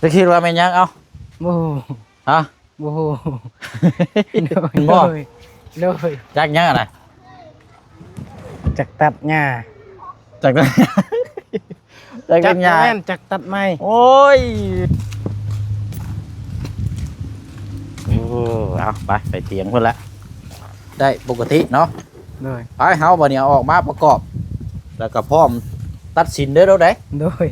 ຈະຄິດວ່າແມ່ນຫຍັງ ເອົ້າ? ບໍ່ຮູ້. ຮະ? ບໍ່ຮູ້. ໂດຍ ບໍ່? ໂດຍ ໂດຍ. ຈັກຫຍັງຫັ້ນນະ? ຈັກຕັດຫຍ້າ. ຈັກຕັດ ຈັກຕັດຫຍ້າ. ຈັກແມ່ນຈັກຕັດໄມ້. ໂອ້ຍ ໂອ້ ເອົາ ໄປ ໄປຖຽງພຸ້ນລະ ໄດ້ປົກກະຕິເນາະ. ໂດຍ. ໄປ ເຮົາບັດນີ້ເອົາອອກມາປະກອບ ແລ້ວກໍພ້ອມຕັດສິນເດີ ໂດຍ. ໂດຍ.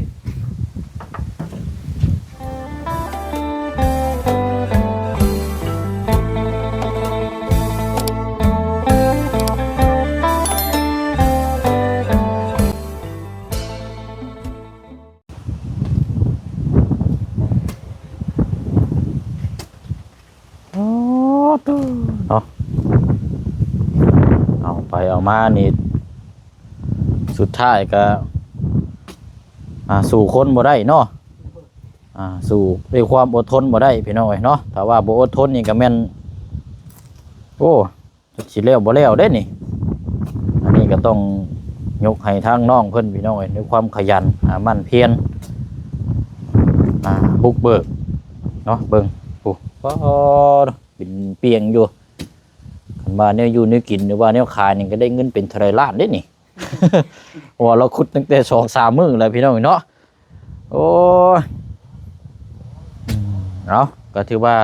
ອໍ ໂທ້ ເນາະ ເອົາໄປເອົາມານີ້ ສຸດທ້າຍກໍ ອ່າ ສູ້ຄົນບໍ່ໄດ້ເນາະ. ອ່າ ສູ້ດ້ວຍຄວາມອົດທົນບໍ່ໄດ້ ພີ່ນ້ອງເອີຍເນາະ. ຖ້າວ່າບໍ່ອົດທົນນີ້ກໍແມ່ນ ໂອ້ ຈັກຊິແລ້ວບໍ່ແລ້ວເດ້ນີ້. ອັນນີ້ກໍຕ້ອງຍົກໃຫ້ທາງນ້ອງເພິ່ນ ພີ່ນ້ອງເອີຍ ໃນຄວາມຂະຫຍັນ ອ່າ ໝັ່ນພຽນ ອ່າ ບຸກເບີກເນາະ. ເບິ່ງ ໂອ້ ປ້າດ ເປັນປ່ຽງຢູ່. ຄັນວ່າແນວຢູ່ແນວກິນ ຫຼືວ່າແນວຂາຍນີ້ ກໍໄດ້ເງິນເປັນເທົ່າໃດລ້ານເດ້ນີ້. ເພາະວ່າລາວຂຸດຕັ້ງແຕ່ສອງສາມມື້ແລ້ວ ພີ່ນ້ອງເນາະ. ໂອ້ຍ ເອົາ ກໍຖືວ່າ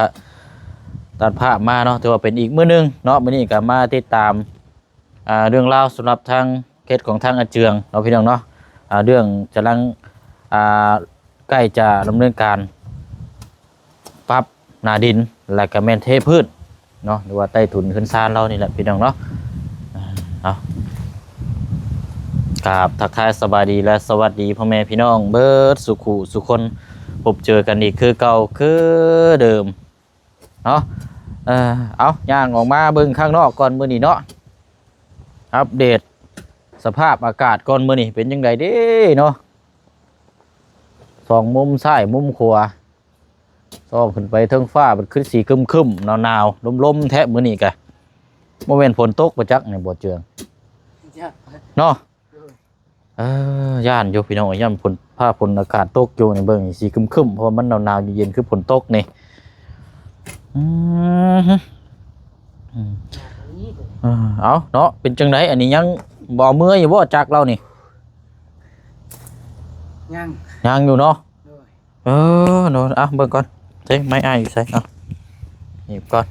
ຕັດພາບມາເນາະ ຖືວ່າເປັນອີກມື້ໜຶ່ງເນາະ. ມື້ນີ້ກໍມາຕິດຕາມ ອ່າ ເລື່ອງລາວສຳລັບທາງເຂດຂອງທາງອາເຈືອງເນາະ ພີ່ນ້ອງເນາະ. ອ່າ ເລື່ອງກຳລັງ ອ່າ ໃກ້ຈະດຳເນີນການ ປັບໜ້າດິນ ແລ້ວກໍແມ່ນເທພື້ນເນາະ ຫຼືວ່າໃຕ້ຖຸນເຮືອນຊານລາວນີ້ແຫຼະ ພີ່ນ້ອງເນາະ. ເອົາ ກາບທັກທາຍສະບາຍດີ ແລະ ສະຫວັດດີພໍ່ແມ່ພີ່ນ້ອງເບິດສູ່ຄູ່ສູ່ຄົນ ພົບເຈີກັນອີກຄືເກົ່າຄືເດີມເນາະ. ເອີ ເອົາ ຍ່າງອອກມາເບິ່ງຂ້າງນອກກ່ອນມື້ນີ້ເນາະ ອັບເດດສະພາບອາກາດກ່ອນ ມື້ນີ້ເປັນຈັ່ງໃດເດ້ເນາະ. ສ່ອງມຸມຊ້າຍມຸມຂວາ ສ່ອງຂຶ້ນໄປເທິງຟ້າ ມັນຄືຊິຄຶ້ມໆ ໜາວໆ ລົມໆ ແທ້ມື້ນີ້ກະ ບໍ່ແມ່ນຝົນຕົກບໍ່ຈັກນີ້ ບໍ່ເຈືອງ ເນາະ. ເອີ ຢ້ານຢູ່ພີ່ນ້ອງ ຢ້ານຝົນ ຟ້າຝົນອາກາດຕົກຢູ່ນີ້ ເບິ່ງຊິຄຶ້ມໆ ເພາະວ່າມັນໜາວໆ ເຢັນໆ ຄືຝົນຕົກນີ້. ອືມ ເອີ ເອົາເນາະ ເປັນຈັ່ງໃດ ອັນນີ້ຍັງບໍ່ເມືອຢູ່ບໍ່ ຈັກລາວນີ້? ຍັງ ຍັງຢູ່ເນາະ. ໂດຍ. ເອີ ເນາະ ອ່ະ ເບິ່ງກ່ອນ ເອີ ໄມ້ອ້າຍຢູ່ໃສ? ເອົາ ນີ້ກ່ອນ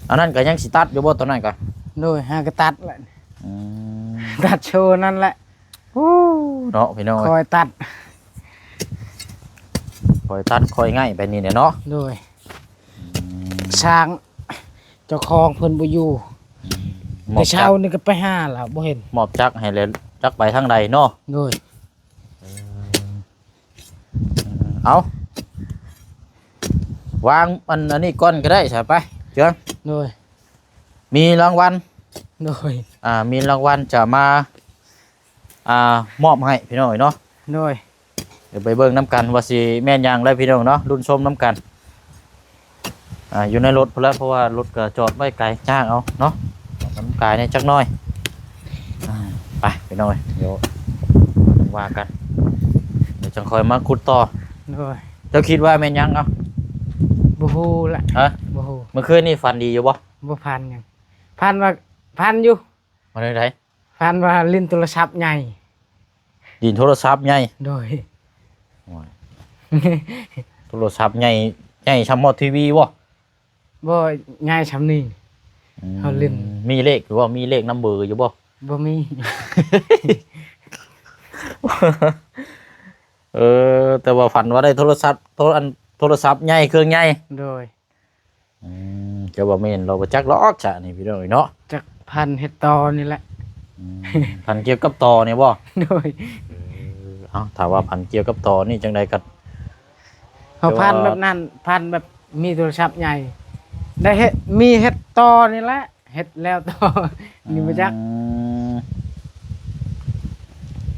ອັນນັ້ນກໍຍັງຊິຕັດຢູ່ບໍ່ ຕົວນັ້ນກໍ? ໂດຍ ຫາກໍຕັດແຫຼະ. ອືມ ຕັດໂຊນັ້ນແຫຼະ. ໂອ້ ເນາະ ພີ່ນ້ອງເອີຍ ຄ່ອຍຕັດ ຄ່ອຍຕັດຄ່ອຍໄຫງໄປນີ້ແຫຼະເນາະ. ໂດຍ. ອືມ ຊ່າງເຈົ້າຂອງເພິ່ນບໍ່ຢູ່. ອືມ ແຕ່ເຊົ້ານີ້ກໍໄປຫາແລ້ວບໍ່ເຫັນ ມອບຈັກໃຫ້ແລ້ວ ຈັກໄປທາງໃດເນາະ. ໂດຍ. ເອີ ເອົາ ວາງອັນ ອັນນີ້ກ່ອນກໍໄດ້ຊະ ໄປ ເຈີ. ໂດຍ. ມີລາງວັນ ໂດຍ ອ່າ ມີລາງວັນຈະມາ ອ່າ ມອບໃຫ້ພີ່ນ້ອງເນາະ. ໂດຍ. ດຽວໄປເບິ່ງນຳກັນວ່າຊິແມ່ນຫຍັງແຫຼະພີ່ນ້ອງເນາະ ລຸ້ນຊົມນຳກັນ. ອ່າ ຢູ່ໃນລົດພຸ້ນແຫຼະ ເພາະວ່າລົດກໍຈອດໄວ້ໄກ ຍ່າງເອົາເນາະ ອອກກຳລັງກາຍແດ່ຈັກໜ້ອຍ. ອ່າ ໄປພີ່ນ້ອງເອີຍ ດຽວວ່າກັນ ດຽວຈັ່ງຄ່ອຍມາຂຸດຕໍ່. ໂດຍ. ເຈົ້າຄິດວ່າແມ່ນຫຍັງ? ເອົ້າ ບໍ່ຮູ້ແຫຼະ. ຮະ? ບໍ່ຮູ້. ມື້ຄືນນີ້ຝັນດີຢູ່ບໍ່? ບໍ່ຝັນຫຍັງ. ຝັນວ່າ ຝັນຢູ່. ວ່າແນວໃດ? ຝັນວ່າຫຼິ້ນໂທລະສັບໃຫຍ່. ຫຼິ້ນໂທລະສັບໃຫຍ່? ໂດຍ. ໂອ້ຍ ໂທລະສັບໃຫຍ່ ໃຫຍ່ສ່ຳຮອດທີວີບໍ່? ບໍ່ ໃຫຍ່ສ່ຳນີ້. ອືມ ເຮົາຫຼິ້ນ. ມີເລກຢູ່ບໍ່? ມີເລກນຳເບີຢູ່ບໍ່? ບໍ່ມີ. ເອີ ແຕ່ວ່າຝັນວ່າໄດ້ໂທລະສັບ ໂທ ອັນ ໂທລະສັບໃຫຍ່ ເຄື່ອງໃຫຍ່. ໂດຍ. ອືມ ຈະວ່າແມ່ນລາວບໍ່ຈັກດອກຊະນີ້ພີ່ນ້ອງເອີຍເນາະ. ຈັກພັນເຮັດຕໍ່ນີ້ແຫຼະ. ອືມ ພັນກ່ຽວກັບຕໍ່ນີ້ບໍ່? ໂດຍ. ເອີ ເອົ້າ ຖ້າວ່າພັນກ່ຽວກັບຕໍ່ນີ້ຈັ່ງໃດກໍ ເຮົາພັນແບບນັ້ນ ພັນແບບມີໂທລະສັບໃຫຍ່ ໄດ້ເຮັດ ມີເຮັດຕໍ່ນີ້ແຫຼະ ເຮັດແລ້ວຕໍ່ ອືມ ນີ້ບໍ່ຈັກ.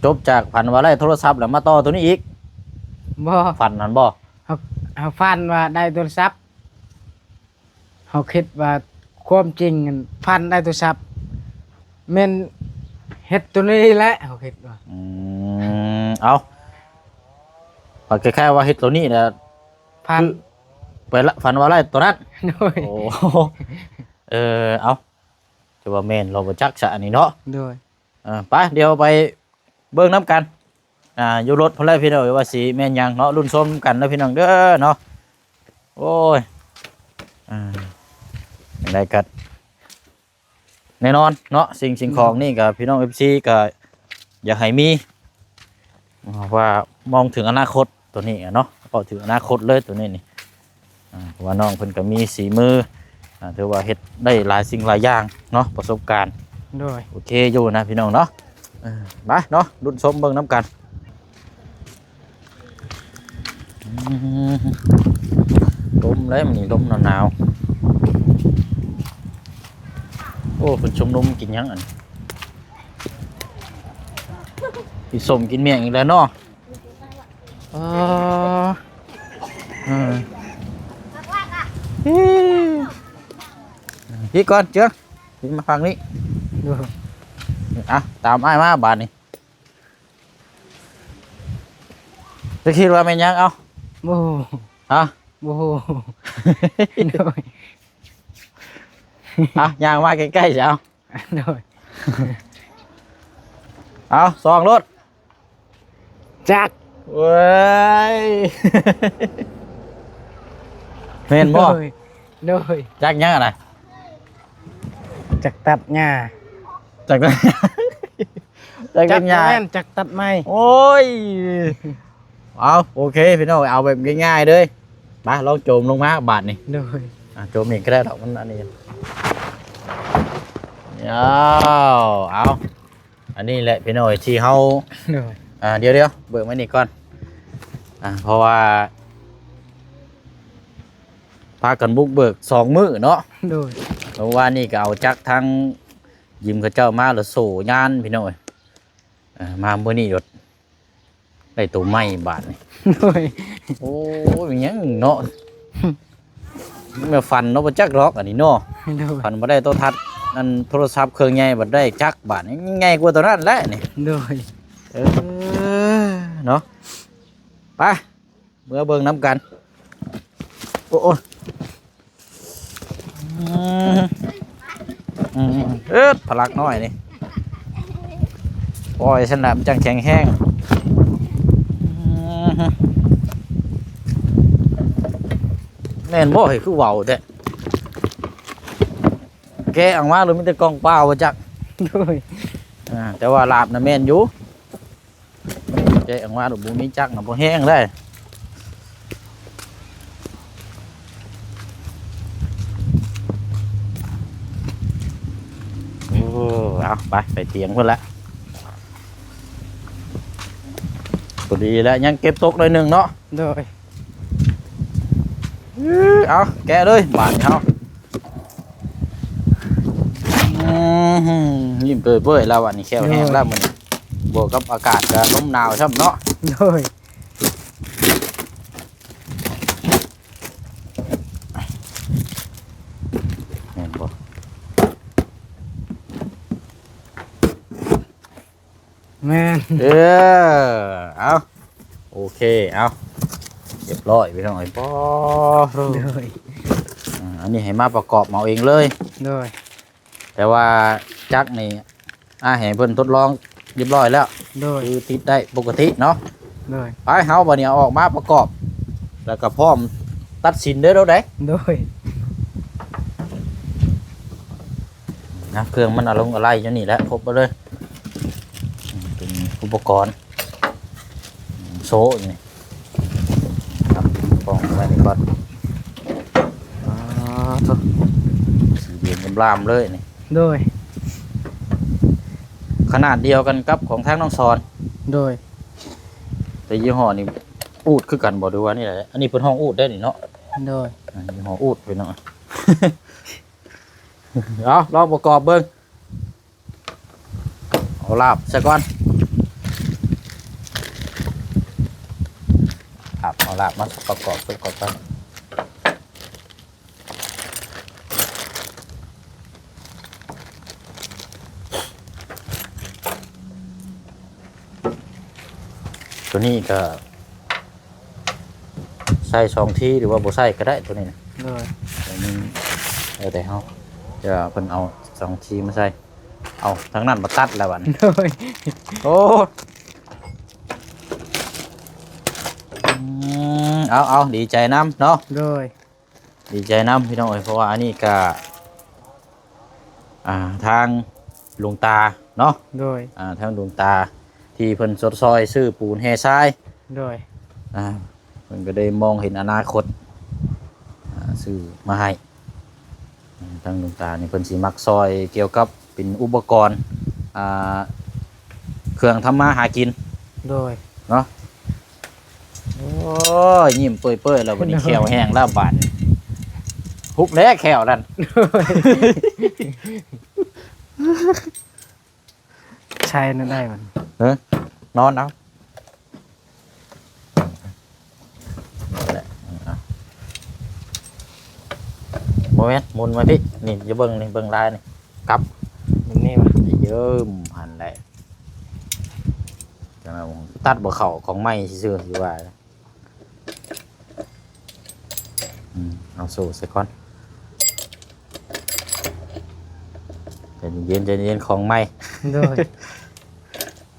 ຈົບຈາກຝັນວ່າໄດ້ໂທລະສັບແລ້ວມາຕໍ່ໂຕນີ້ອີກ? ບໍ່ ຝັນຫັ້ນບໍ່? ເຮົາ ເຮົາຝັນວ່າໄດ້ໂທລະສັບ ເຮົາຄິດວ່າຄວາມຈິງຫັ້ນ ຝັນໄດ້ໂທລະສັບ ແມ່ນເຮັດໂຕນີ້ແຫຼະ ເຮົາຄິດວ່າ. ອືມ ເອົາ ມັນຄ້າຍໆວ່າເຮັດໂຕນີ້ແຫຼະ ຝັນ ຄືໄປລະ ຝັນວ່າໄດ້ໂຕນັ້ນ. ໂດຍ ໂອ້ ເອີ ເອົາ ຈະວ່າແມ່ນລະບໍ່ຈັກຊະອັນນີ້ເນາະ. ໂດຍ ເອີ ໄປ ດຽວໄປເບິ່ງນຳກັນ ອ່າ ຢູ່ລົດພຸ້ນແຫຼະພີ່ນ້ອງເອີຍ ວ່າຊິແມ່ນຫຍັງເນາະ. ລຸ້ນຊົມກັນເດີພີ່ນ້ອງເດີເນາະ. ໂອ້ຍ ອ່າ ຈັ່ງໃດກໍ ແນ່ນອນເນາະ ສິ່ງ ສິ່ງຂອງນີ້ກໍ ພີ່ນ້ອງເອັຟຊີກໍຢາກໃຫ້ມີ ເພາະວ່າມອງເຖິງອະນາຄົດໂຕນີ້ເນາະ ເວົ້າເຖິງອະນາຄົດເລີຍໂຕນີ້ນີ້. ອ່າ ເພາະວ່ານ້ອງເພິ່ນກໍມີສີມື ອ່າ ຖືວ່າເຮັດໄດ້ຫຼາຍສິ່ງຫຼາຍຢ່າງເນາະ ປະສົບການ. ໂດຍ ໂອເຄຢູ່ນະພີ່ນ້ອງເນາະ. ເອີ ໄປເນາະ ລຸ້ນຊົມເບິ່ງນຳກັນ. ອືມ ລົມແລ້ວມື້ນີ້ ລົມໜາວໆ. ໂອ້ ເພິ່ນຊຸມນຸມກິນຫຍັງອັນ ກິນສົ້ມກິນໝ້ຽງອີກແລ້ວເນາະ. ເອີ ເອີ ພີ່ກ່ອນເຈືອງ ພີ່ມາຝັ່ງນີ້. ໂດຍ ອ່ະ ຕາມອ້າຍມາບາດນີ້. ຈະຄິດວ່າແມ່ນຫຍັງເອົາ? ບໍ່ຮູ້. ຮະ? ບໍ່ຮູ້. ໂດຍ ອ່ະ ຍ່າງມາໃກ້ໆຊິເອົາ. ໂດຍ ເອົາ ສ່ອງໂລດ. ຈັກ ເວີຍ ແມ່ນບໍ່? ໂດຍ ໂດຍ ຈັກຫຍັງຫັ້ນນະ? ຈັກຕັດຫຍ້າ. ຈັກຕັດ ຈັກຕັດຫຍ້າ ຈັກບໍ່ແມ່ນ ຈັກຕັດໄມ້. ໂອ້ຍ ເອົາ ໂອເຄພີ່ນ້ອງ ເອົາແບບງ່າຍໆເລີຍ. ມາ ລອງໂຈມລົງມາບາດນີ້. ໂດຍ ອ່າ ໂຈມອີກກໍໄດ້ດອກ ມັນອັນນີ້. ເອົາ ເອົາ ອັນນີ້ແຫຼະພີ່ນ້ອງເອີຍ ທີ່ເຮົາ ໂດຍ ອ່າ ດຽວໆ ເບິ່ງໄວ້ນີ້ກ່ອນ ອ່າ ເພາະວ່າພາກັນບຸກເບີກສອງມື້ເນາະ. ໂດຍ ເມື່ອວານນີ້ກໍເອົາຈັກທາງຍິມເຂົາເຈົ້າມາ ແລ້ວໂສ້ຍານພີ່ນ້ອງເອີຍ. ເອີ ມາມື້ນີ້ໂລດ ໄດ້ໂຕໃໝ່ບາດນີ້. ໂດຍ ໂອ້ຍ ແມ່ນຫຍັງເນາະ ແມ່ນຝັນເນາະ ບໍ່ຈັກດອກອັນນີ້ເນາະ. ໂດຍ ຝັນວ່າໄດ້ໂທລະທັດ ອັນໂທລະສັບເຄື່ອງໃຫຍ່ ບັດໄດ້ຈັກບາດນີ້ ໃຫຍ່ກວ່າໂຕນັ້ນແຫຼະນີ້. ໂດຍ ເອີ ເນາະ ໄປ ເມືອເບິ່ງນຳກັນ. ໂອ້ ໂອ້ຍ ອືມ ອືມ ເອີດ ພະລັກນ້ອຍນີ້ ປ່ອຍຊັ້ນລະ ມັນຈັ່ງແຂງແຮງ. ອືມ ແມ່ນບໍ່ ເຮີ້ຍ ຄືເວົ້າແທ້? ແກະອອກມາແລ້ວມີແຕ່ກ່ອງເປົ່າບໍ່ຈັກ. ໂດຍ ອ່າ ແຕ່ວ່າລາບນະແມ່ນຢູ່. ແກະອອກມາແລ້ວບໍ່ມີຈັກນະ ບໍ່ແຮງເດ້. ໂອ້ ເອົາ ໄປ ໄປຕຽງພຸ້ນລະ ພໍດີແລ້ວ ຍັງເກັບຕົກໜ້ອຍໜຶ່ງເນາະ. ໂດຍ ເອີ ເອົາ ແກະເລີຍບາດນີ້ເຮົາ. ອືມ ຍິ້ມເປີຍໆແລ້ວ ອັນນີ້ແຂ້ວແຫ້ງແລ້ວ ໂດຍ ມື້ນີ້ ບວກກັບອາກາດກໍລົມໜາວຊ້ຳເນາະ. ໂດຍ ແມ່ນບໍ່? ແມ່ນ ເອີ ເອົາ ໂອເຄ ເອົາ ຮຽບຮ້ອຍພີ່ນ້ອງເອີຍ. ໂອ້ ໂດຍ ອ່າ ອັນນີ້ໃຫ້ມາປະກອບເອົາເອງເລີຍ. ໂດຍ ແຕ່ວ່າຈັກນີ້ ອ່າ ໃຫ້ເພິ່ນທົດລອງຮຽບຮ້ອຍແລ້ວ. ໂດຍ ຄືຕິດໄດ້ປົກກະຕິເນາະ. ໂດຍ ໄປ ເຮົາບັດນີ້ເອົາອອກມາປະກອບ ແລ້ວກໍພ້ອມຕັດສິນເດີໂດດໃດ. ໂດຍ ນະ ເຄື່ອງມັນອະລົງອະໄລຢູ່ນີ້ແຫຼະ ຄົບເບິດເລີຍ. ອືມ ເປັນອຸປະກອນ ອືມ ໂຊຢູ່ນີ້ ເອົາ ກອງໄວ້ນີ້ກ່ອນ. ອາ ໂທ້ ສີແດງລາມໆເລີຍນີ້. ໂດຍ ຂະໜາດດຽວກັນກັບຂອງທາງນ້ອງສອນ. ໂດຍ ແຕ່ຍີ່ຫໍ້ນີ້ອູດຄືກັນບໍ່ ຫຼືວ່ານີ້ແຫຼະ? ອັນນີ້ເພິ່ນຮ້ອງອູດໄດ໋ນີ້ເນາະ. ໂດຍ ອ່າ ຍີ່ຫໍ້ອູດພີ່ນ້ອງ. ເອົາ ລອງປະກອບເບິ່ງ. ເອົາລາບໃສ່ກ່ອນ ລາບ ເອົາລາບມາປະກອບຊຸບກ່ອນ. ໂ ຕົວນີ້ກໍໃສ່ສອງທີ ຫຼືວ່າບໍ່ໃສ່ກໍໄດ້ ຕົວນີ້ນະ. ໂດຍ ຕົວນີ້ແລ້ວແຕ່ເຮົາ ແຕ່ວ່າເພິ່ນເອົາສອງທີມາໃສ່. ເອົາ ທາງນັ້ນມາຕັດແລ້ວບັດນີ້. ໂດຍ ໂອ້ ອືມ ເອົາ ເອົາ ດີໃຈນຳເນາະ. ໂດຍ ດີໃຈນຳພີ່ນ້ອງເອີຍ ເພາະວ່າອັນນີ້ກະ ອ່າ ທາງຫຼວງຕາເນາະ. ໂດຍ ອ່າ ທາງຫຼວງຕາທີ່ເພິ່ນຊົດຊ່ອຍຊື້ປູນແຮ່ຊາຍ. ໂດຍ ອ່າ ເພິ່ນກໍໄດ້ມອງເຫັນອະນາຄົດ ອ່າ ຊື້ມາໃຫ້. ອ່າ ທາງຫຼວງຕານີ້ເພິ່ນຊິມັກຊ່ອຍກ່ຽວກັບເປັນອຸປະກອນ ອ່າ ເຄື່ອງທຳມາຫາກິນ. ໂດຍ ເນາະ. ໂອ້ຍ ຍິ້ມເປີຍໆ ແລ້ວບັດນີ້. ໂດຍ ແຂ້ວແຫ້ງແລ້ວບາດນີ້ ຮຸບແລ້ວແຂ້ວນັ້ນ. ໂດຍ ໃຊ້ນັ້ນໄດ້ບັດນີ້. ເອີ ນອນເອົາ. ບໍ່ແມ່ນ ໝູນມາພີ້ ນີ້ ຢ່າເບິ່ງນີ້ ເບິ່ງລາຍນີ້ ກັບນີ້ ນີ້ມາ ເຢີມ ຫັ້ນແຫຼະ. ຈັ່ງນັ້ນຕັດບໍ່ເຂົ້າ ຂອງໃໝ່ຊື່ໆ ຊິວ່າ. ອືມ ເອົາໂສ້ໃສ່ກ່ອນ ໃຈເຢັນໆ ໃຈເຢັນ ຂອງໃໝ່. ໂດຍ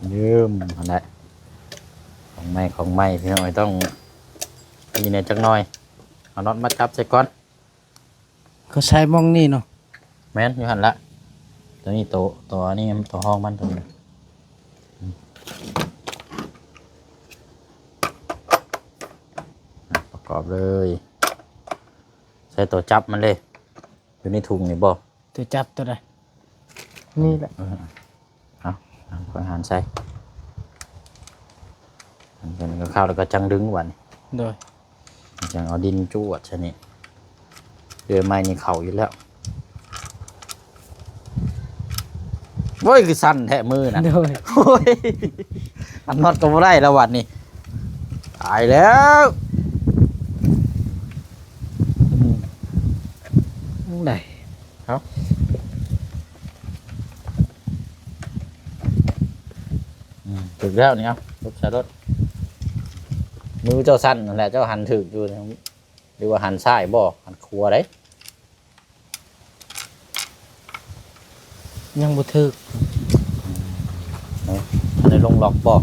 ເຢີມ ຫັ້ນແຫຼະ ຂອງໃໝ່ ຂອງໃໝ່ ພີ່ນ້ອງເອີຍ ຕ້ອງມີແດ່ຈັກໜ່ອຍ. ເອົານັອດມາຈັບໃສ່ກ່ອນ. ເຂົາໃສ່ໝ່ອງນີ້ເນາະ. ແມ່ນ ຢູ່ຫັ້ນລະ ຕົວນີ້ໂຕ ຕົວນີ້ຕົວຮອງມັນ ຕົວນີ້ ອືມ ອ່ະ ປະກອບເລີຍ. ໃສ່ຕົວຈັບມັນເດ້ ຢູ່ໃນຖົງນີ້ບໍ່? ຕົວຈັບຕົວໃດ? ນີ້ແຫຼະ ເອີ. ເອົາ ເອົາ ຄ່ອຍຫັນໃສ່ ຫັນໃສ່ ແລ້ວກໍເຂົ້າ ແລ້ວກໍຈັ່ງດຶງບັດນີ້. ໂດຍ ຈັ່ງເອົາດິນຈວດໃສ່ນີ້ ເດືອຍໄມ້ນີ້ເຂົ້າຢູ່ແລ້ວ. ໂອ້ຍ ຄືສັ່ນແທ້ມືນັ້ນ. ໂດຍ ໂອ້ຍ ອັນນັອດກໍບໍ່ໄດ້ແລ້ວບັດນີ້ ຕາຍແລ້ວ. ອືມ ໄດ້ ເອົາ ອືມ ຖືກແລ້ວນີ້. ເອົາ ລົບໃສ່ລົດ ມືເຈົ້າສັ່ນຫັ້ນແຫຼະ ເຈົ້າຫັນຖືກຢູ່ ຫຼືວ່າຫັນຊ້າຍບໍ່ ຫັນຂວາເດ້? ຍັງບໍ່ຖືກ. ອືມ ເນາະ ທັນໄດ້ລົງລັອກບໍ່?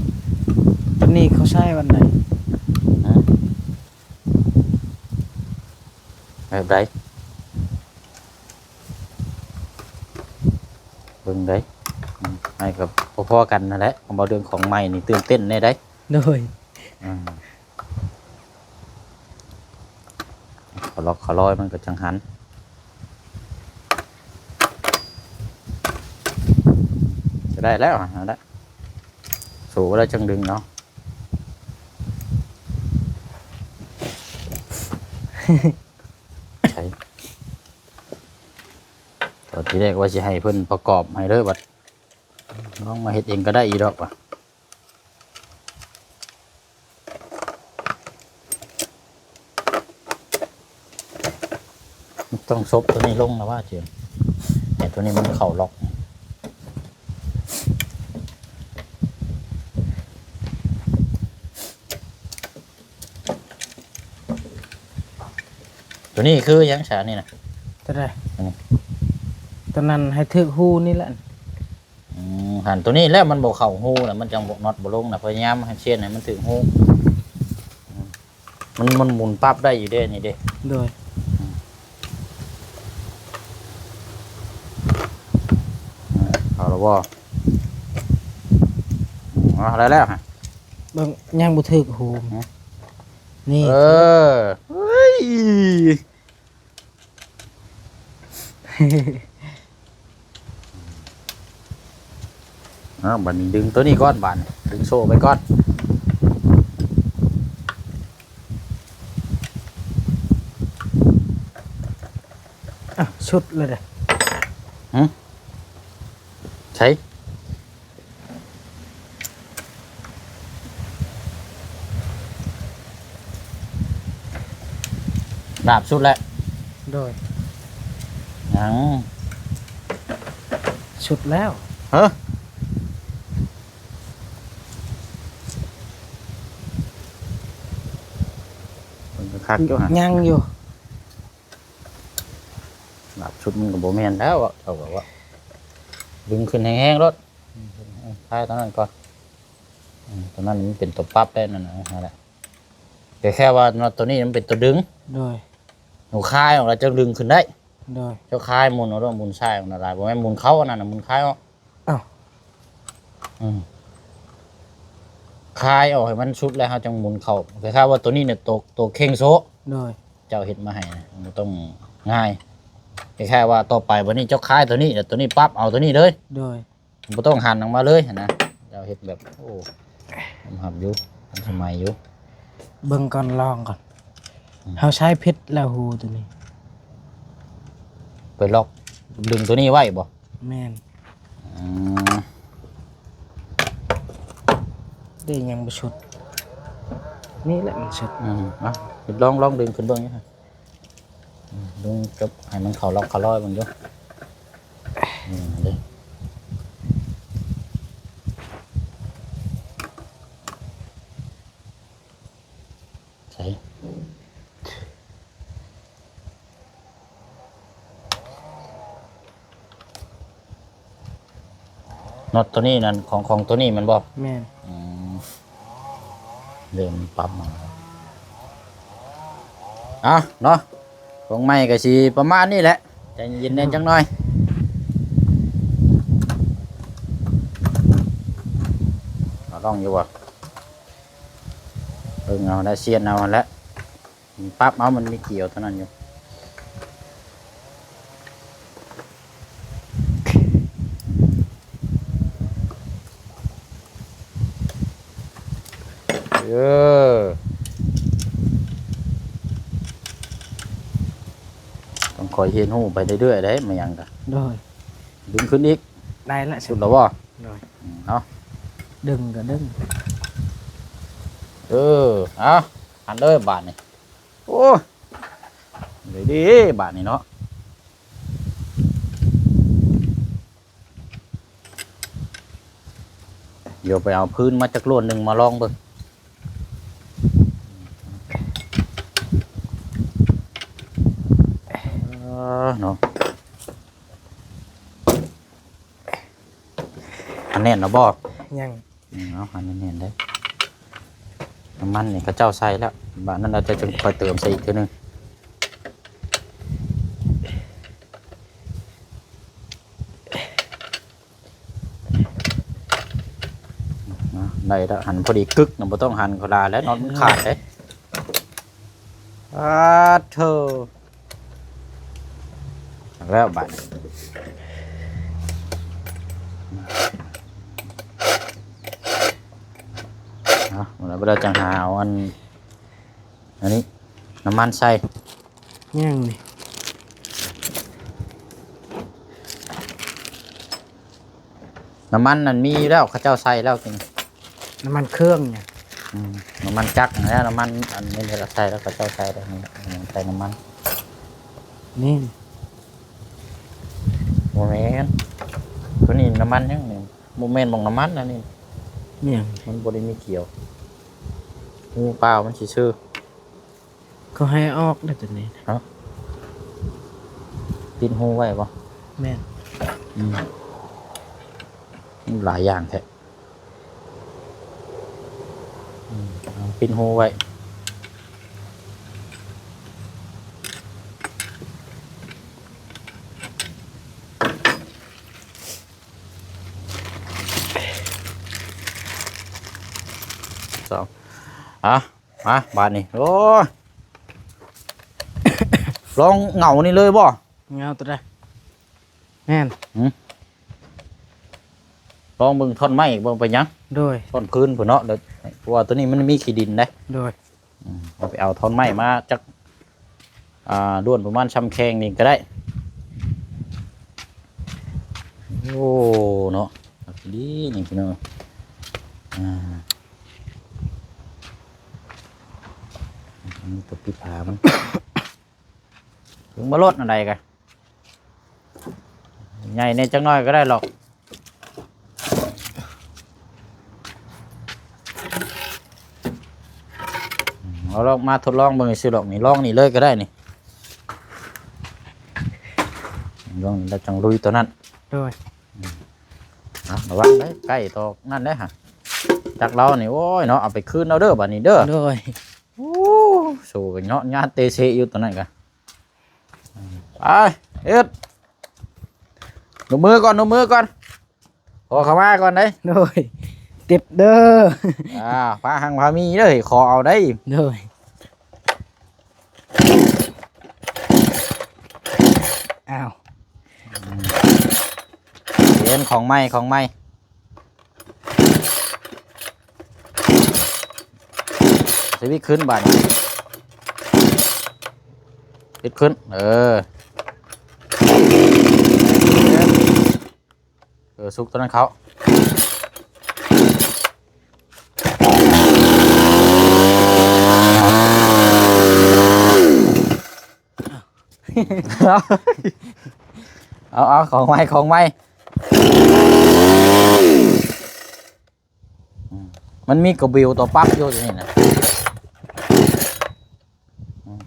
ຕົວນີ້ເຂົາໃຊ້ວັນໃດ? ຮະ? ແບບໃດ? ເບິ່ງເດ້ ອືມ ໃຫ້ກໍພໍໆກັນນັ້ນແຫຼະ. ເວົ້າເລື່ອງຂອງໃໝ່ນີ້ຕື່ນເຕັ້ນແດ່ໃດ. ໂດຍ ອືມ ເຂົ້າລັອກເຂົ້າລອຍມັນກໍຈັ່ງຫັນ. ຈະໄດ້ແລ້ວ ຫັ້ນແຫຼະ ໂຊໄວ້ແລ້ວຈັ່ງດຶງເອົາ. ໃສ່ ຕອນທີແລກວ່າຊິໃຫ້ເພິ່ນປະກອບໃຫ້ເລີຍ ບັດລອງມາເຮັດເອງກໍໄດ້ອີດອກວ່າ. ຕ້ອງສົບຕົວນີ້ລົງນະວ່າເຈມ ແຕ່ຕົວນີ້ມັນເຂົ້າລັອກ. ຕົວນີ້ຄືຫຍັງຊະນີ້ນະ? ຕົວໃດ? ອັນນີ້ ຕົວນັ້ນໃຫ້ຖືກຮູນີ້ແຫຼະ. ອືມ ຫັ້ນ ຕົວນີ້ແຫຼະມັນບໍ່ເຂົ້າຮູນະ ມັນຈັ່ງບໍ່ ນັອດບໍ່ລົງນະ. ພະຍາຍາມໃຫ້ຊຽນໃຫ້ມັນຖືກຮູ. ອືມ ມັນ ມັນໝູນປັບໄດ້ຢູ່ເດ້ ນີ້ເດ້. ໂດຍ ອືມ ເຂົ້າແລ້ວບໍ່? ອືມ ເອົາ ໄດ້ແລ້ວຮະ. ເບິ່ງ ຍັງບໍ່ຖືກຮູ. ຫື? ນີ້ ເອີ ເຮີ້ຍ. ເອົາ ບັດນີ້ດຶງຕົວນີ້ກ່ອນ ບາດນີ້ດຶງໂສ້ໄປກ່ອນ. ອ້າວ ສຸດແລ້ວເດ້. ຫື? ໃສ? ລາບສຸດແລ້ວ. ໂດຍ ຍັງ ສຸດແລ້ວ. ເຮີ? ຄັກຢູ່ຫັ້ນ ຍັງຢູ່ ຫຼາບສຸດມັນກໍບໍ່ແມ່ນແລ້ວ ເຈົ້າກໍວ່າດຶງຂຶ້ນແຮງໆໂລດ ຄາຍຕົວນັ້ນກ່ອນ ອືມ ຕົວນັ້ນມັນເປັນຕົວປັບໄດ້ນັ້ນນະ ຫັ້ນແຫຼະ ແຕ່ແຄ່ວ່ານັອດຕົວນີ້ມັນເປັນຕົວດຶງ ໂດຍ ເຮົາຄາຍອອກແລ້ວຈັ່ງດຶງຂຶ້ນໄດ້ ໂດຍ ເຈົ້າຄາຍໝູນເອົາໂລດ ໝູນຊ້າຍອອກນະລາຍ ບໍ່ແມ່ນໝູນເຂົ້າອັນນັ້ນນະ ໝູນຄາຍອອກ ເອົ້າ ອືມ ຄາຍອອກໃຫ້ມັນສຸດແລ້ວເຮົາຈັ່ງໝູນເຂົ້າ ຄ້າຍໆວ່າຕົວນີ້ເນຍ ຕົວ ຕົວເຄັ່ງໂຊະ ໂດຍ ເຈົ້າເຮັດມາໃຫ້ນະ ບໍ່ຕ້ອງງ່າຍ ຄ້າຍໆວ່າຕໍ່ໄປບັດນີ້ເຈົ້າຄາຍຕົວນີ້ ແລ້ວຕົວນີ້ປັບເອົາຕົວນີ້ເລີຍ ໂດຍ ບໍ່ຕ້ອງຫັນອອກມາເລີຍຫັ້ນນະ ເຈົ້າເຮັດແບບ ໂອ້ ຍອມຮັບຢູ່ ທັນສະໄໝຢູ່ ເບິ່ງກ່ອນ ລອງກ່ອນ ອືມ ເຮົາໃຊ້ຜິດແລ້ວ ຮູຕົວນີ້ ໄປລັອກດຶງຕົວນີ້ໄວ້ບໍ່? ແມ່ນ ອືມ ເດ້ ຍັງບໍ່ສຸດ ນີ້ແຫຼະມັນສຸດ ອືມ ເອົາ ລອງ ລອງດຶງຂຶ້ນເບິ່ງຢູ່ ອືມ ດຶງຈົບໃຫ້ມັນເຂົ້າລັອກເຂົ້າລອຍເບິ່ງຢູ່ ອືມ ເດ້ ໃສ່ ນັອດຕົວນີ້ນັ້ນ ຂອງ ຂອງຕົວນີ້ແມ່ນບໍ່? ແມ່ນ ອືມ ເລີ່ມປັບມາແລ້ວ ເອົາເນາະ ຂອງໃໝ່ກໍຊິປະມານນີ້ແຫຼະ ໃຈເຢັນແດ່ຈັກໜ້ອຍ ເອົາ ລອງຢູ່ບໍ່? ເບິ່ງເອົາແຫຼະ ຊຽນເອົາຫັ້ນແຫຼະ ປັບເອົາ ມັນມີກ່ຽວເທົ່ານັ້ນຢູ່ ເອີ ຕ້ອງຄ່ອຍຮຽນຮູ້ໄປເລື້ອຍໆເດ້ ມາຫຍັງກະ ໂດຍ ດຶງຂຶ້ນອີກ ໄດ້ລະ ສຸດແລ້ວບໍ່? ໂດຍ ອືມ ເອົາ ດຶງກໍດຶງ ເອີ ເອົາ ຫັນເລີຍບາດນີ້ ໂອ້ຍ ເລີຍເດ້ບາດນີ້ເນາະ ດຽວໄປເອົາພື້ນມາຈັກໂລນໜຶ່ງມາລອງເບິ່ງ ເອີ ເນາະ ອັນແໜ້ນແລ້ວບໍ່? ຍັງ ອືມ ເອົາ ອັນແໜ້ນໆເດີ້ ນ້ຳມັນນີ້ເຂົາເຈົ້າໃສ່ແລ້ວ ບາດນັ້ນລະຈະຈຶ່ງຄ່ອຍເຕີມໃສ່ອີກເທື່ອໜຶ່ງ ນະ ໄດ້ແລ້ວ ຫັນພໍດີກຶກນະ ບໍ່ຕ້ອງຫັນເຂົາຫຼາຍແລ້ວ ນັອດມັນຂາດເດ້ ອາໂທ້ ແລ້ວບາດນີ້ ເອົາ ແລ້ວ ແລ້ວຈັ່ງຫາເອົາອັນ ອັນນີ້ ນ້ຳມັນໃສ່ ຍັງນີ້ ນ້ຳມັນນັ້ນມີຢູ່ແລ້ວ ເຂົາເຈົ້າໃສ່ແລ້ວ ນ້ຳມັນເຄື່ອງນີ້ ອືມ ນ້ຳມັນຈັກຫັ້ນແຫຼະ ນ້ຳມັນອັນນີ້ລະໃສ່ແລ້ວ ເຂົາເຈົ້າໃສ່ແລ້ວ ໃສ່ນ້ຳມັນ ນີ້ ບໍ່ແມ່ນ ຕົວນີ້ນ້ຳມັນຫຍັງນີ້ ບໍ່ແມ່ນໝ່ອງນ້ຳມັນອັນນີ້ ແມ່ນ ມັນບໍ່ໄດ້ມີກ່ຽວ ຮູເປົ່າມັນຊື່ໆ ເຂົາໃຫ້ອອກເດ້ຕົວນີ້ ຮະ ປິດຮູໄວ້ບໍ່? ແມ່ນ ອືມ ຫຼາຍຢ່າງແທ້ ອືມ ເອົາ ປິດຮູໄວ້ ສອງ ອະ ມາບາດນີ້ ໂອ້ຍ ລອງເຫງົານີ້ເລີຍບໍ່? ເຫງົາຕົວໃດ? ແມ່ນ ຫື ລອງເບິ່ງທ່ອນໄມ້ເບິ່ງ ເປັນຫຍັງ? ໂດຍ ທ່ອນພື້ນພຸ້ນເນາະ ແລ້ວ ເພາະວ່າຕົວນີ້ມັນມີຂີ້ດິນເດ້ ໂດຍ ອືມ ເຮົາໄປເອົາທ່ອນໄມ້ມາຈັກ ອ່າ ດ້ວນປະມານຊ່ຳແຂ້ງນີ້ກໍໄດ້ ໂອ້ ເນາະ ຄັກອີ່ຫຼີນີ້ພີ່ນ້ອງ ອ່າ ອັນນີ້ກໍປິດຝາມັນ ເບິ່ງມາໂລດອັນໃດກະ ໃຫຍ່ແດ່ຈັກໜ້ອຍກໍໄດ້ດອກ ອືມ ເອົາລອງມາທົດລອງເບິ່ງຊື່ດອກນີ້ ລອງນີ້ເລີຍກໍໄດ້ນີ້ ລອງນີ້ແລ້ວຈັ່ງລຸຍຕົວນັ້ນ. ໂດຍ ອາ ລະວັງເດີ ໃກ້ຕອກນັ້ນເດ້ຫະ ຈັກລາວນີ້ ໂອ້ຍເນາະ ເອົາໄປຄືນເອົາເດີບາດນີ້ເດີ. ໂດຍ ໂອ້ ໂຊກໍເຍາະຍາດເຕເຊຢູ່ຕົວນັ້ນກະ ໄປເຮັດ ນົບມືກ່ອນ ນົບມືກ່ອນ ຂໍເຂົ້າມາກ່ອນເດ້. ໂດຍ ຕິດເດີ ອ່າ ພາຮັ່ງພາມີເດີ ຂໍເອົາໄດ້. ໂດຍ ອ້າວ ເປັນຂອງໃໝ່ ຂອງໃໝ່ ສະວິດຂຶ້ນບາດນີ້ ປິດຂຶ້ນ ເອີ ເອີ ສຸກຕົວນັ້ນເຂົ້າ ເອົາ ເອົາ ຂອງໃໝ່ ຂອງໃໝ່ ອືມ ມັນມີກະບິວຕົວປັບຢູ່ນີ້ນະ ອືມ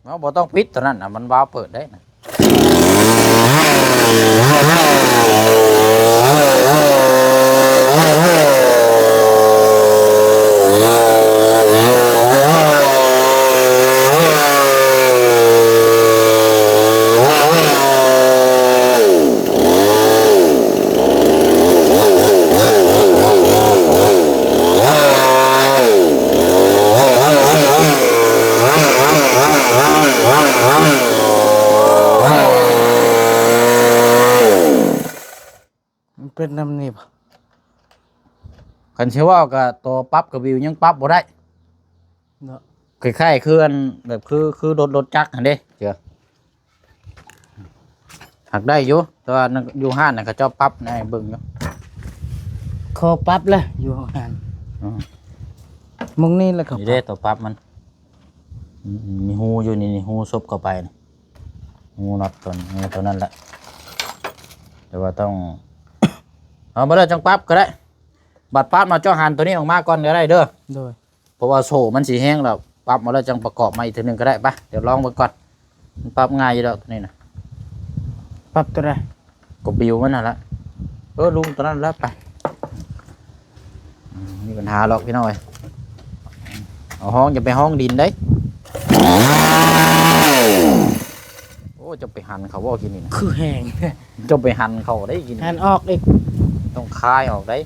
ເຮົາບໍ່ຕ້ອງປິດຕົວນັ້ນນະ ມັນວາວເປີດໄດ້ນະ. ມັນເປັນນຳນີ້ບໍ່? ຄັນຊິເວົ້າກະຕົວປັບກະບິວຍັງປັບບໍ່ໄດ້ເນາະ ຄ້າຍໆຄືອັນ ແບບຄື ຄືລົດ ລົດຈັກຫັ້ນເດ້ ເຊື່ອ ຫາກໄດ້ຢູ່ ແຕ່ວ່າຢູ່ຮ້ານນະ ເຂົາເຈົ້າປັບໃຫ້ເບິ່ງຢູ່ ຂໍປັບລະ ຢູ່ຮ້ານ ອືມ ໝ່ອງນີ້ລະ ເຂົາ ນີ້ເດ້ ປັບ ຕົວປັບມັນ ອືມ ມີຮູຢູ່ນີ້ ນີ້ຮູສົບເຂົ້າໄປນີ້ ຮູນັອດຕົວນີ້ ເອີ ຕົວນັ້ນແຫຼະ ແຕ່ວ່າຕ້ອງ ເອົາມາແລ້ວຈັ່ງປັບກໍໄດ້ ບັດປັບມາເຈົ້າຫັນຕົວນີ້ອອກມາກ່ອນກໍໄດ້ເດີ ໂດຍ ເພາະວ່າໂສ້ມັນຊິແຮງແລ້ວ ປັບມາແລ້ວຈັ່ງປະກອບໃໝ່ອີກເທື່ອໜຶ່ງກໍໄດ້. ໄປ ດຽວລອງເບິ່ງກ່ອນ ມັນປັບງ່າຍຢູ່ດອກຕົວນີ້ນະ. ປັບຕົວໃດ? ກໍບິວມັນຫັ້ນລະ. ເອີ ລຸງຕົວນັ້ນລະ ໄປ. ອືມ ມີບັນຫາດອກພີ່ນ້ອງເອີຍ. ເອົາຫ້ອງ ຢ່າໄປຫ້ອງດິນເດ້. ໂອ້ ຈະໄປຫັນເຂົາບໍ່ກິນນີ້ນະ? ຄືແຮງ ຈະໄປຫັນເຂົາໄດ້ກິນ ຫັນອອກອີກ ຕ້ອງຄາຍອອກໄດ້.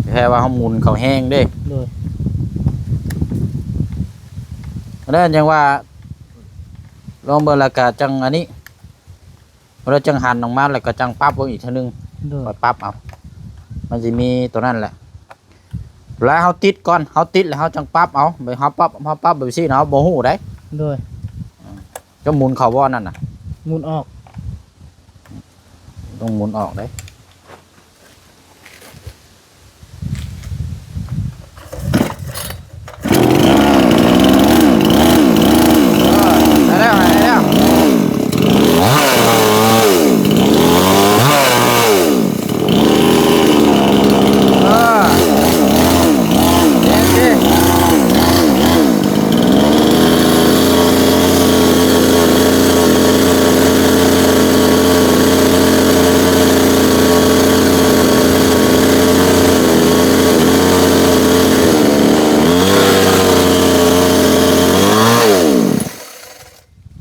ແຄ່ວ່າເຮົາໝູນເຂົາແຮງເດ້. ໂດຍ. ແລ້ວຈັ່ງວ່າ ລອງເບິ່ງແລ້ວກະຈັ່ງອັນນີ້ ແລ້ວຈັ່ງຫັນອອກມາ ແລ້ວກະຈັ່ງປັບເບິ່ງອີກເທື່ອໜຶ່ງ. ໂດຍ. ຄ່ອຍປັບເອົາ ມັນຊິມີຕົວນັ້ນແຫຼະ. ເວລາເຮົາຕິດກ່ອນ ເຮົາຕິດແລ້ວເຮົາຈັ່ງປັບເອົາ. ເຮົາປັບ ເຮົາປັບແບບຊີ້ນະ ເຮົາບໍ່ຮູ້ໃດ໋. ໂດຍ. ຈະໝູນເຂົ້າບໍ່ນັ້ນນະ? ໝູນອອກ. ຕ້ອງໝູນອອກເດ້. ໄດ້ແລ້ວ ໄດ້ແລ້ວ. ເອີ ໂອເຄ.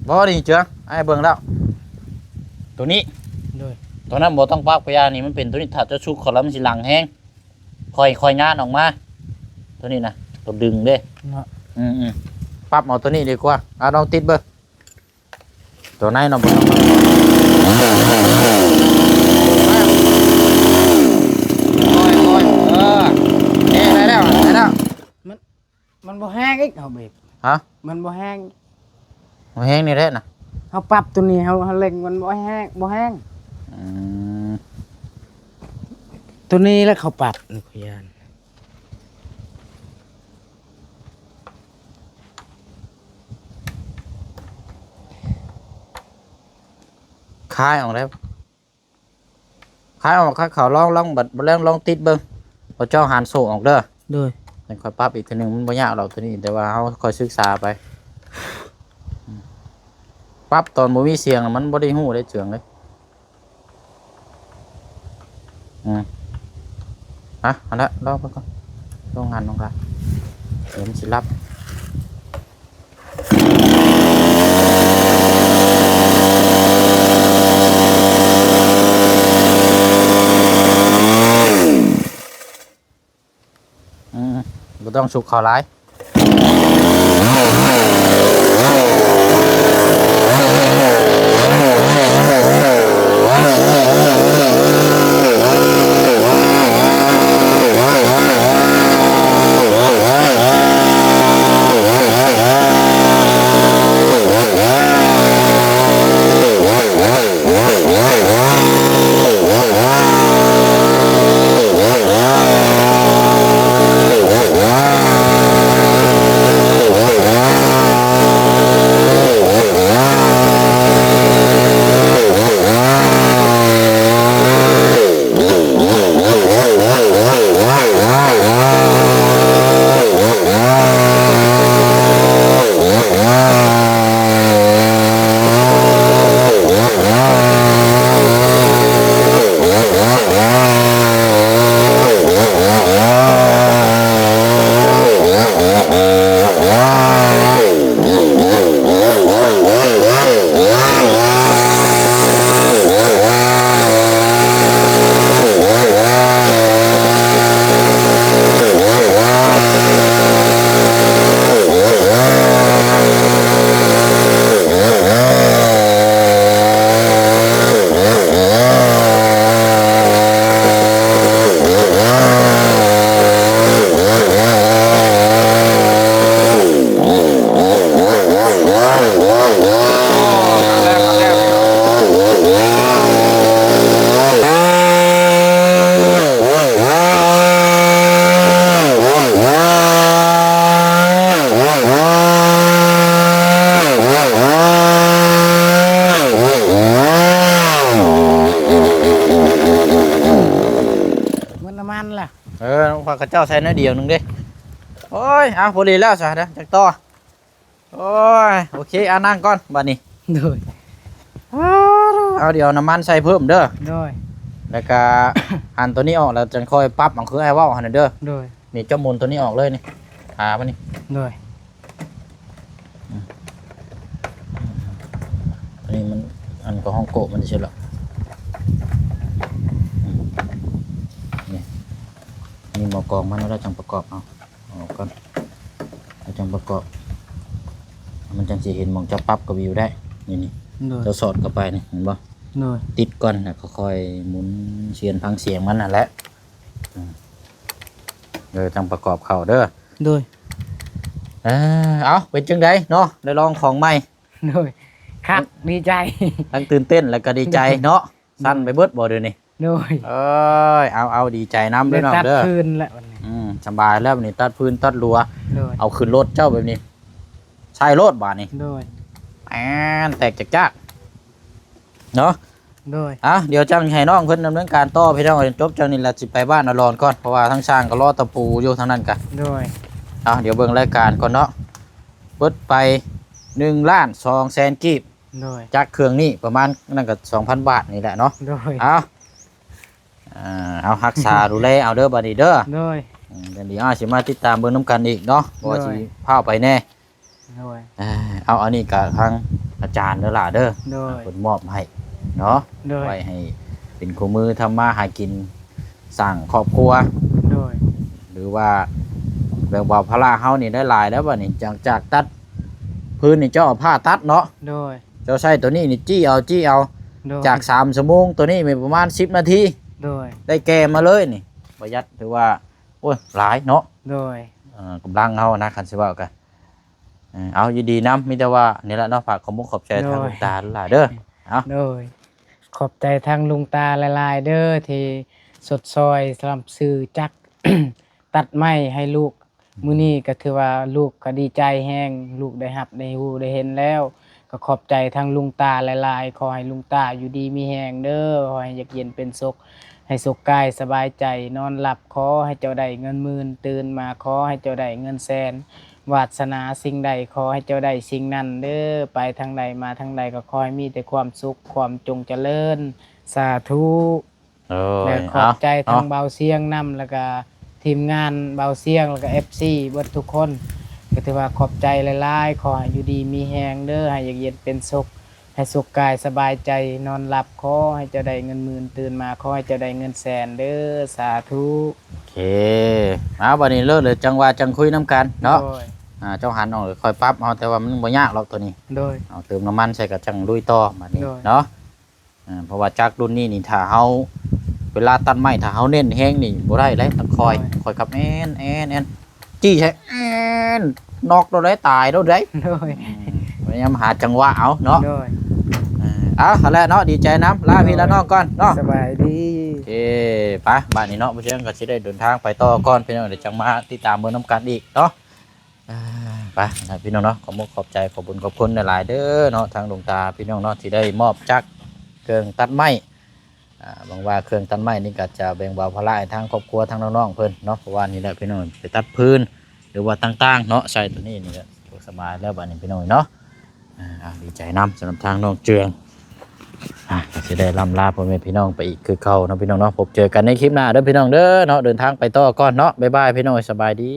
ບໍ່ ນີ້ເຈື່ອ ອ້າຍເບິ່ງແລ້ວ ໂຕນີ້. ໂດຍ. ໂຕນັ້ນບໍ່ຕ້ອງປັບກະຢ່າ ນີ້ມັນເປັນໂຕນີ້ ຖ້າເຈົ້າຊຸກເຂົ້າແລ້ວມັນຊິຫຼັງແຮງ. ຄ່ອຍ ຄ່ອຍຍານອອກມາ ໂຕນີ້ນະ ໂຕດຶງເດ້. ເນາະ. ອືມໆ ປັບເອົາໂຕນີ້ດີກວ່າ. ອາ ລອງຕິດເບິ່ງ ໂຕໃນເນາະ ບໍ່ຕ້ອງ ຄ່ອຍໆ ເອີ ເອີ ໄດ້ແລ້ວ ໄດ້ແລ້ວ. ມັນ ມັນບໍ່ແຮງອີກ ເຮົາເບຣກ. ຮະ? ມັນບໍ່ແຮງ. ບໍ່ແຮງນີ້ແຫຼະນະ. ເຮົາປັບໂຕນີ້ ເຮົາ ເຮົາເລັ່ງ ມັນບໍ່ແຮງ ບໍ່ແຮງ. ອືມ ໂຕນີ້ແຫຼະເຂົາປັບ ຂ້ອຍຢ້ານ. ຄາຍອອກແລ້ວ ຄາຍອອກ ຄາຍເຂົ້າ ລອງ ລອງ ບັດ ບັດແລ້ວລອງຕິດເບິ່ງ ບໍ່ເຈົ້າຫານໂສ້ອອກເດີ. ໂດຍ ຈັ່ງຄ່ອຍປັບອີກເທື່ອໜຶ່ງ ມັນບໍ່ຍາກດອກໂຕນີ້ ແຕ່ວ່າເຮົາຄ່ອຍສຶກສາໄປ. ປັບຕອນບໍ່ມີສຽງ ມັນບໍ່ໄດ້ຮູ້ໄດ້ເຈືອງເລີຍ. ອືມ ອ່ະ ຫັ້ນລະ ລອງເບິ່ງກ່ອນ ໂຮງງານ ໂຮງງານ ດຽວມັນຊິລັບ. ອືມ ບໍ່ຕ້ອງສຸກເຂົ້າຫຼາຍ. ໝົດນ້ຳມັນລະ. ເອີ ຂ້ອຍເຂົາເຈົ້າໃສ່ໜ້ອຍດຽວໜຶ່ງເດ້. ໂອ້ຍ ເອົາ ພໍດີແລ້ວຊະເດີ ຈັກຕໍ່. ໂອ້ຍ ໂອເຄ ອ່າ ນັ່ງກ່ອນບາດນີ້. ໂດຍ ເອົາ ດຽວເອົານ້ຳມັນໃສ່ເພີ່ມເດີ. ໂດຍ ແລ້ວກະຫັນໂຕນີ້ອອກ ແລ້ວຈັ່ງຄ່ອຍປັບເອົາ ຄືອ້າຍເວົ້າຫັ້ນນະເດີ. ໂດຍ ນີ້ເຈົ້າໝູນໂຕນີ້ອອກເລີຍນີ້ ຂາມັນນີ້. ໂດຍ ອືມ ອັນນີ້ມັນ ອັນກະຮອງໂກະມັນຊິລະ. ອືມ ນີ້ ນີ້ໝໍ້ກອງມັນ ແລ້ວຈັ່ງປະກອບເອົາ. ອອກກ່ອນ ແລ້ວຈັ່ງປະກອບ ມັນຈັ່ງຊິເຫັນໝ່ອງເຈົ້າປັບກະວິວໄດ້. ນີ້ ນີ້ ໂດຍ ເຈົ້າສອດເຂົ້າໄປນີ້ ເຫັນບໍ່? ໂດຍ ຕິດກ່ອນ ແລ້ວກໍຄ່ອຍໝູນຊຽນຟັງສຽງມັນຫັ້ນແຫຼະ. ອືມ ເດີ ຈັ່ງປະກອບເຂົ້າເດີ. ໂດຍ ເອີ ເອົາ ເປັນຈັ່ງໃດເນາະ ໄດ້ລອງຂອງໃໝ່? ໂດຍ ຄັກ ດີໃຈ ທັງຕື່ນເຕັ້ນ ແລ້ວກໍດີໃຈເນາະ. ໂດຍ ສັ່ນໄປເບິດບໍ່ດຽວນີ້? ໂດຍ ເອີຍ ເອົາ ເອົາ ດີໃຈນຳເດີນ້ອງເດີ. ຕັດຟືນແລ້ວບັດນີ້ ອືມ ສະບາຍແລ້ວບັດນີ້ ຕັດຟືນຕັດລົວ. ໂດຍ ເອົາຂຶ້ນລົດເຈົ້າແບບນີ້ ໃສ່ໂລດບາດນີ້. ໂດຍ ແອນ ແຕກຈາກໆເນາະ. ໂດຍ ອ່ະ ດຽວຈັ່ງໃຫ້ນ້ອງເພິ່ນດຳເນີນການຕໍ່ ພີ່ນ້ອງເອີຍ. ຈົບຈັ່ງນີ້ລະ ຊິໄປບ້ານອາລອນກ່ອນ ເພາະວ່າທາງຊ່າງກໍລໍຕະປູຢູ່ທາງນັ້ນກະ. ໂດຍ ອ່ະ ດຽວເບິ່ງລາຍການກ່ອນເນາະ. ເບິດໄປໜຶ່ງລ້ານສອງແສນກີບ. ໂດຍ ຈັກເຄື່ອງນີ້ປະມານນັ້ນກໍສອງພັນບາດນີ້ແຫຼະເນາະ. ໂດຍ ເອົາ ເອົາ ຮັກສາດູແລເອົາເດີບາດນີ້ເດີ. ໂດຍ ອືມ ດຽວອ້າຍຊິມາຕິດຕາມເບິ່ງນຳກັນອີກເນາະ ເພາະວ່າ ໂດຍ ຊິພາໄປແດ່. ໂດຍ ເອົາ ອັນນີ້ກະທາງອາຈານເດີຫຼ້າເດີ. ໂດຍ ເພິ່ນມອບໃຫ້ເນາະ. ໂດຍ ໄວ້ໃຫ້ເປັນຄູ່ມືທຳມາຫາກິນ ສ້າງຄອບຄົວ. ໂດຍ ຫຼືວ່າແບ່ງເບົາພາລະເຮົານີ້ໄດ້ຫຼາຍແລ້ວບາດນີ້. ຈາກ ຈາກຕັດຟືນນີ້ ເຈົ້າເອົາພ້າຕັດເນາະ. ໂດຍ ເຈົ້າໃຊ້ໂຕນີ້ນີ້ ຈີ້ເອົາ ຈີ້ເອົາ. ໂດຍ ຈາກສາມຊົ່ວໂມງ ໂຕນີ້ມີປະມານສິບນາທີ. ໂດຍ ໄດ້ແກ່ມາເລີຍນີ້ ປະຢັດ ຖືວ່າ ໂອ້ຍ ຫຼາຍເນາະ. ໂດຍ ເອີ ກຳລັງເຮົານະ ຄັນຊິເວົ້າກະ ເອີ ເອົາ ຍິນດີນຳ. ມີແຕ່ວ່ານີ້ລະເນາະ ຝາກຂອບມຸກຂອບໃຈທາງ ໂດຍ ລຸງຕາຫຼາຍເດີ. ເອົາ ໂດຍ ຂອບໃຈທາງລຸງຕາຫຼາຍໆເດີ ທີ່ຊົດຊ່ອຍສະໜັບສະໜູນຈັກຕັດໄມ້ໃຫ້ລູກ. ອືມ ມື້ນີ້ກໍຖືວ່າລູກກໍດີໃຈແຮງ ລູກໄດ້ຮັບໄດ້ຮູ້ໄດ້ເຫັນແລ້ວ ກໍຂອບໃຈທາງລຸງຕາຫຼາຍໆ ຂໍໃຫ້ລຸງຕາຢູ່ດີມີແຮງເດີ້ ຂໍໃຫ້ຢາກເຢັນເປັນສຸກ ໃຫ້ສຸກກາຍສະບາຍໃຈນອນຫຼັບ ຂໍໃຫ້ເຈົ້າໄດ້ເງິນໝື່ນ ຕື່ນມາຂໍໃຫ້ເຈົ້າໄດ້ເງິນແສນ ວາດສະໜາສິ່ງໃດຂໍໃຫ້ເຈົ້າໄດ້ສິ່ງນັ້ນເດີ້ ໄປທາງໃດມາທາງໃດກໍຂໍໃຫ້ມີແຕ່ຄວາມສຸກ ຄວາມຈົ່ງຈະເລີນ ສາທຸ. ໂອ້ຍ ແລະຂອບໃຈທາງເບົາຊຽງນຳ ແລ້ວກະທີມງານເບົາຊຽງ ແລ້ວກະເອັຟຊີເບິດທຸກຄົນ ກໍຖືວ່າຂອບໃຈຫຼາຍໆ ຂໍໃຫ້ຢູ່ດີມີແຮງເດີ້ ໃຫ້ຢາກເຢັນເປັນສຸກ ໃຫ້ສຸກກາຍສະບາຍໃຈນອນຫຼັບ ຂໍໃຫ້ເຈົ້າໄດ້ເງິນໝື່ນ ຕື່ນມາຂໍໃຫ້ເຈົ້າໄດ້ເງິນແສນເດີ້ ສາທຸ. ໂອເຄ ເອົາ ບັດນີ້ເລີດເລີຍ ຈັ່ງວ່າຈັ່ງຄຸຍນຳກັນເນາະ. ໂດຍ ອ່າ ເຈົ້າຫັນອອກ ຄ່ອຍປັບເອົາ ແຕ່ວ່າມັນບໍ່ຍາກດອກໂຕນີ້. ໂດຍ ເອົາເຕີມນ້ຳມັນໃສ່ກໍຈັ່ງລຸຍຕໍ່ບັດນີ້ເນາະ. ອ່າ ເພາະວ່າຈັກລຸ້ນນີ້ນີ້ ຖ້າເຮົາ ເວລາຕັດໄມ້ ຖ້າເຮົາເນັ້ນແຮງນີ້ບໍ່ໄດ້ເດ້ ຕ້ອງຄ່ອຍ ຄ່ອຍຂັບແອນໆໆ ຈີ້ໃສ່ແອນ ນັອກໂລດໄດ້ ຕາຍໂລດໄດ້. ໂດຍ ອືມ ພະຍາຍາມຫາຈັງຫວະເອົາເນາະ. ໂດຍ ເອີ ເອົາ ຫັ້ນແຫຼະເນາະ ດີໃຈນຳ ລາພີ່ລານ້ອງກ່ອນເນາະ ສະບາຍດີ. ໂອເຄ ໄປ ບາດນີ້ເນາະ ບໍ່ເທື່ອງກໍຊິໄດ້ເດີນທາງໄປຕໍ່ກ່ອນ ພີ່ນ້ອງ ດຽວຈັ່ງມາຕິດຕາມເບິ່ງນຳກັນອີກເນາະ. ອ່າ ໄປນະພີ່ນ້ອງເນາະ ຂອບມຸກຂອບໃຈ ຂອບບຸນຂອບຄຸນຫຼາຍໆເດີເນາະ ທາງຫຼວງຕາພີ່ນ້ອງເນາະ ທີ່ໄດ້ມອບຈັກເຄື່ອງຕັດໄມ້. ອ່າ ຫວັງວ່າເຄື່ອງຕັດໄມ້ນີ້ກໍຈະແບ່ງເບົາພາລະໃຫ້ທາງຄອບຄົວ ທາງນ້ອງໆເພິ່ນເນາະ ເພາະວ່ານີ້ແຫຼະພີ່ນ້ອງ ໄປຕັດຟືນ ຫຼືວ່າຕ່າງໆເນາະ ໃຊ້ໂຕນີ້ນີ້ກໍສະບາຍແລ້ວບາດນີ້ພີ່ນ້ອງເອີຍເນາະ. ອ່າ ດີໃຈນຳ ສຳລັບທາງນ້ອງເຈືອງ. ອ່າ ກໍຊິໄດ້ລ່ຳລາພໍ່ແມ່ພີ່ນ້ອງໄປອີກຄືເກົ່າເນາະ ພີ່ນ້ອງເນາະ ພົບເຈີກັນໃນຄລິບໜ້າເດີພີ່ນ້ອງເດີເນາະ ເດີນທາງໄປຕໍ່ກ່ອນເນາະ ບາຍບາຍພີ່ນ້ອງ ສະບາຍດີ.